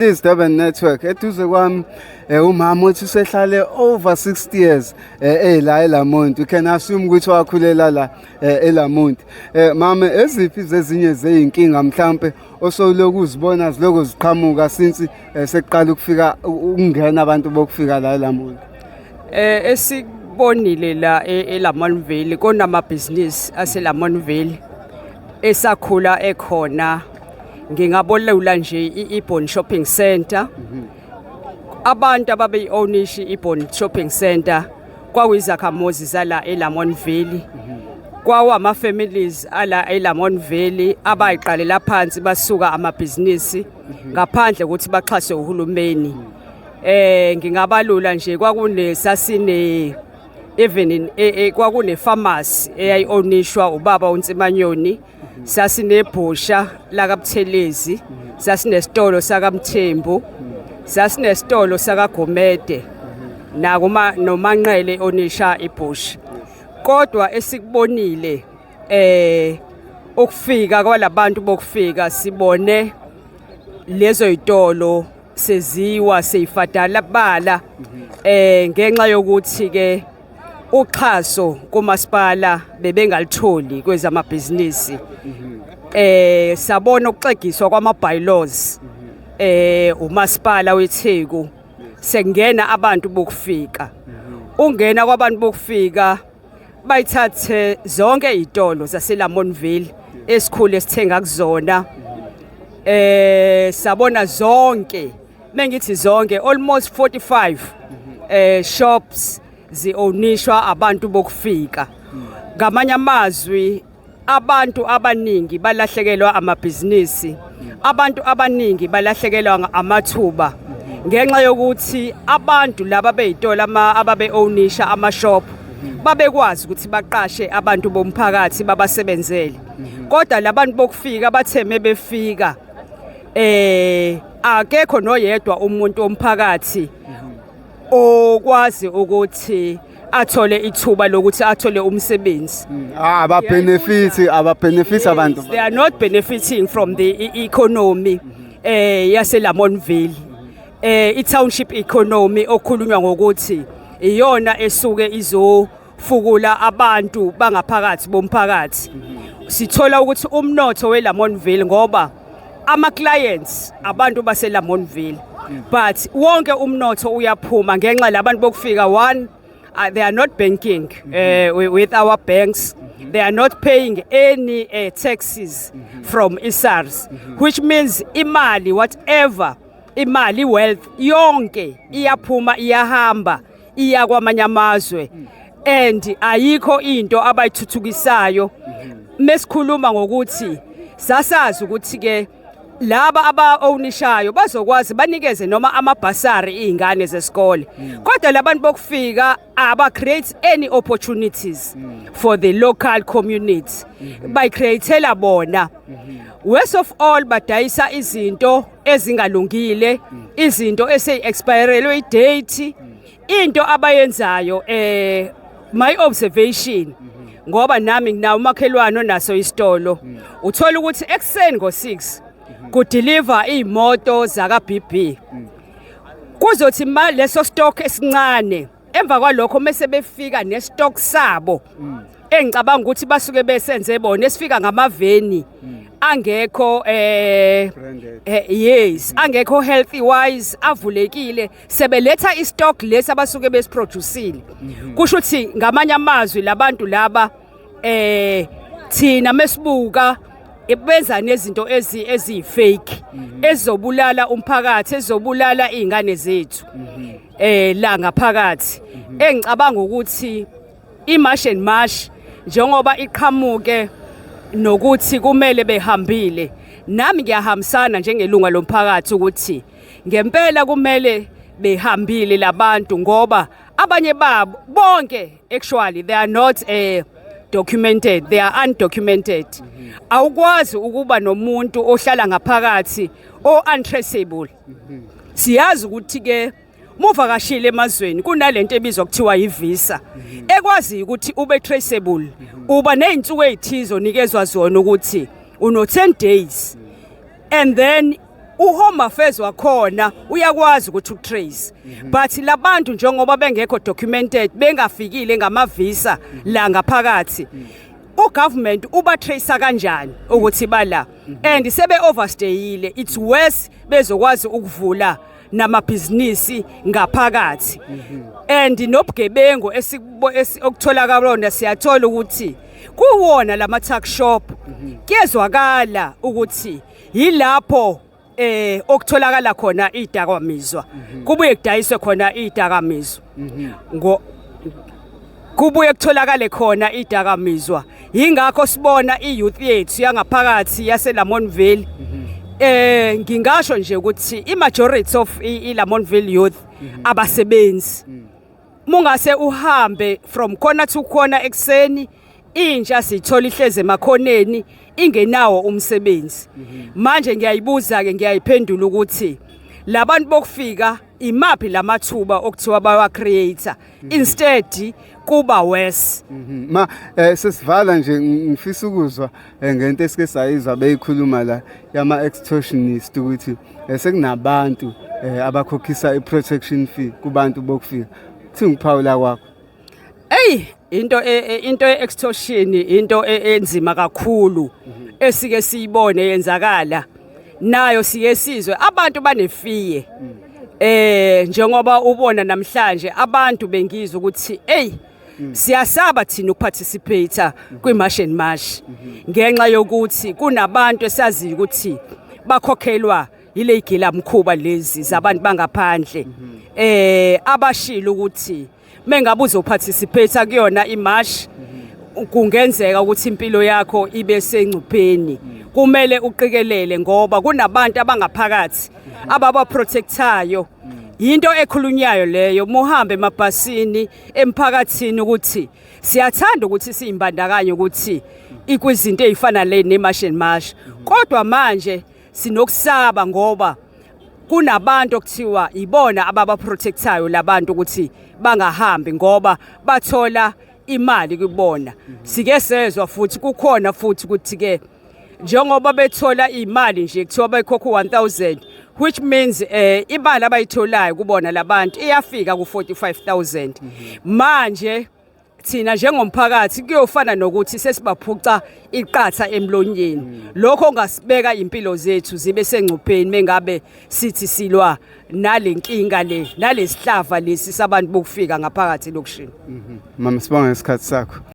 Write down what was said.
Is Durban Network eduze kwami umama uthi usehlale over 60 years la eLamonti. You can assume ukuthi wakhulela la eLamonti. Mama, eziphi zezinye zeyinkinga mhlambe osoloku uzibona ziloko ziqhamuka since sekuqala ukufika, ukungena abantu bokufika la eLamonti? Esikubonile la eLamontville, kunamabhizinisi aseLamontville esakhula ekhona. Ngingabolula nje i-Ibon Shopping Center. Abantu ababeyi-ownisha i-Ibon Shopping Center kwakuyizakhamuzi zala eLamontville, kwawo ama-families ala eLamontville abayiqalela phansi, basuka amabhizinisi ngaphandle ukuthi baxhaswe uhulumeni. Ngingabalula nje, kwakune sasine even kwakune pharmacy eyayi-ownishwa ubaba uNtsimanyoni, sasinebhusha lakaButhelezi, sasinesitolo sakaMthembu, sasinesitolo sakaGomede, nakuma noManqele onisha ibhusha. Kodwa esikubonile ukufika kwalabantu bokufika, sibone lezo yitolo seziwa, seyifadala bala, ngenxa yokuthi ke uxhaso kumasipala bebengalitholi kwezamabhizinisi. Sabona ukuxegiswa kwama bylaws umasipala weTheku, sekungena abantu bokufika. Ungena kwabantu bokufika, bayithathe zonke izitolo zaseLamontville esikhulu esithenga kuzona. Sabona zonke, mengithi zonke, almost 45 shops zi-ownishwa abantu bokufika. Ngamanye amazwi, abantu abaningi balahlekelwa amabhizinisi, abantu abaningi balahlekelwa amathuba ngenxa yokuthi abantu laba beyitolo ababe-ownisha ama-shop babekwazi ukuthi baqashe abantu bomphakathi babasebenzele, kodwa labantu bokufika batheme befika, akekho noyedwa umuntu womphakathi okwazi ukuthi athole ithuba lokuthi athole umsebenzi. Ah, ababenefit abantu. They are not benefiting from the economy yase Lamontville, i-township economy okhulunywa ngokuthi iyona esuke izofukula abantu bangaphakathi bomphakathi. Sithola ukuthi umnotho weLamontville, ngoba ama clients abantu base Lamontville, but wonke umnotho uyaphuma ngenxa labantu bokufika. One, they are not banking with our banks. They are not paying any taxes from iSARS, which means imali, whatever imali, wealth yonke iyaphuma, iyahamba, iya kwamanye amazwe, and ayikho into abayithuthukisayo. Mesikhuluma ngokuthi sasazi ukuthi ke laba aba-ownishayo bazokwazi banikeze noma amabhasari iy'ngane zesikole, kodwa labantu bokufika aba-create any opportunities for the local community, bayi-createla bona. Worst of all, badayisa izinto ezingalungile, izinto eseyi-expirelwe i-date. Into abayenzayo, my observation, ngoba nami nginawo umakhelwane onaso isitolo, uthola ukuthi ekuseni ngo-6 kudeliver iy'moto zaka-BB, kuzothi ma leso stock esincane. Emva kwalokho mase befika nestock sabo, engicabanga ukuthi basuke besenze bona, esifika ngamaveni angekho Branded. Yes, angekho healthy wise, avulekile, sebeletha istock lesi abasuke besiproduceile. Kusho ukuthi ngamanye amazwi, labantu laba, thina mesibuka, benza nezinto ezi fake ezobulala umphakathi, ezobulala izingane zethu la ngaphakathi. Engicabanga ukuthi iMarch and March njengoba iqhamuke nokuthi kumele behambile, nami ngiyahambisana njengelunga lomphakathi ukuthi ngempela kumele behambile labantu, ngoba abanye babo bonke, actually, they are not documented, they are undocumented. Awukwazi ukuba nomuntu ohlala ngaphakathi o untraceable. Siyazi ukuthi ke muvakashile emazweni kunalento ebizwa kuthiwa yivisa, ekwazi ukuthi ube traceable, uba nezinsuku ezithize onikezwa zona ukuthi uno 10 days and then uHome Affairs wakhona uyakwazi ukuthi utrace, but labantu njengoba bengekho documented, bengafikile ngama-visa la ngaphakathi, ugovernment uba trace kanjani ukuthi bala and sebe overstayile? It's worse, bezokwazi ukuvula namabhizinisi ngaphakathi and nobugebengu okutholakala, siyathola ukuthi kuwona lama tuck shop kuyezwakala ukuthi yilapho okutholakala khona idakamizwa, kubuye kudayiswe khona idakamizwa, ngo kubuye kutholakale khona idakamizwa. Yingakho sibona iyouth yethu yangaphakathi yaseLamontville, ngingasho nje ukuthi i-majority of iLamontville youth abasebenzi. Mungase uhambe from corner to corner ekseni, intsha sithola ihleze emakhoneni ingenawo umsebenzi. Manje ngiyayibuza ke, ngiyayiphendula ukuthi labantu bokufika imaphi lamathuba okuthiwa bawa create? Instead kuba worse. Ma sesivala nje, ngifisa ukuzwa ngento esike sayizwa beyikhuluma la yama extortionist, ukuthi sekunabantu abakhokhisa i-protection fee kubantu bokufika. Kuthi ngiphawula kwakho. Ey, into ye-extortion into enzima kakhulu esike siyibone yenzakala nayo. Siye sizwe abantu banefear, njengoba ubona namhlanje abantu bengizwa ukuthi ey, siyasaba thina ukuparticipate kwi-March and March ngenxa yokuthi kunabantu esaziyo ukuthi bakhokhelwa yile gila mkhuba lezi zabantu bangaphandle, abashilo ukuthi mengabe uzoparticipate kuyona imarch kungenzeka ukuthi impilo yakho ibe sengcupheni. Kumele uqikelele ngoba kunabantu abangaphakathi ababa protectayo. Into ekhulunyayo leyo muhambe emabhasini, emphakathini, ukuthi siyathanda ukuthi siyimbandakanye ukuthi ikwizinto ezifana le ne-March and March, kodwa manje sinokusaba ngoba kunabantu okuthiwa ibona ababa protectayo labantu ukuthi bangahambi ngoba bathola imali kubona. Sike sezwa futhi kukhona futhi ukuthi ke njengoba bethola imali nje kuthiwa bayikhokha 1000, which means imali abayitholayo kubona labantu iyafika ku 45,000. Manje thina njengomphakathi kuyofana nokuthi sesibaphuca iqatha emlonyeni. Lokho ongasibeka impilo zethu zibe sengcupheni mengabe sithi silwa nalenkinga le, nalesihlava lesi sabantu bokufika ngaphakathi elokishini. Mama, sibonga isikhathi sakho.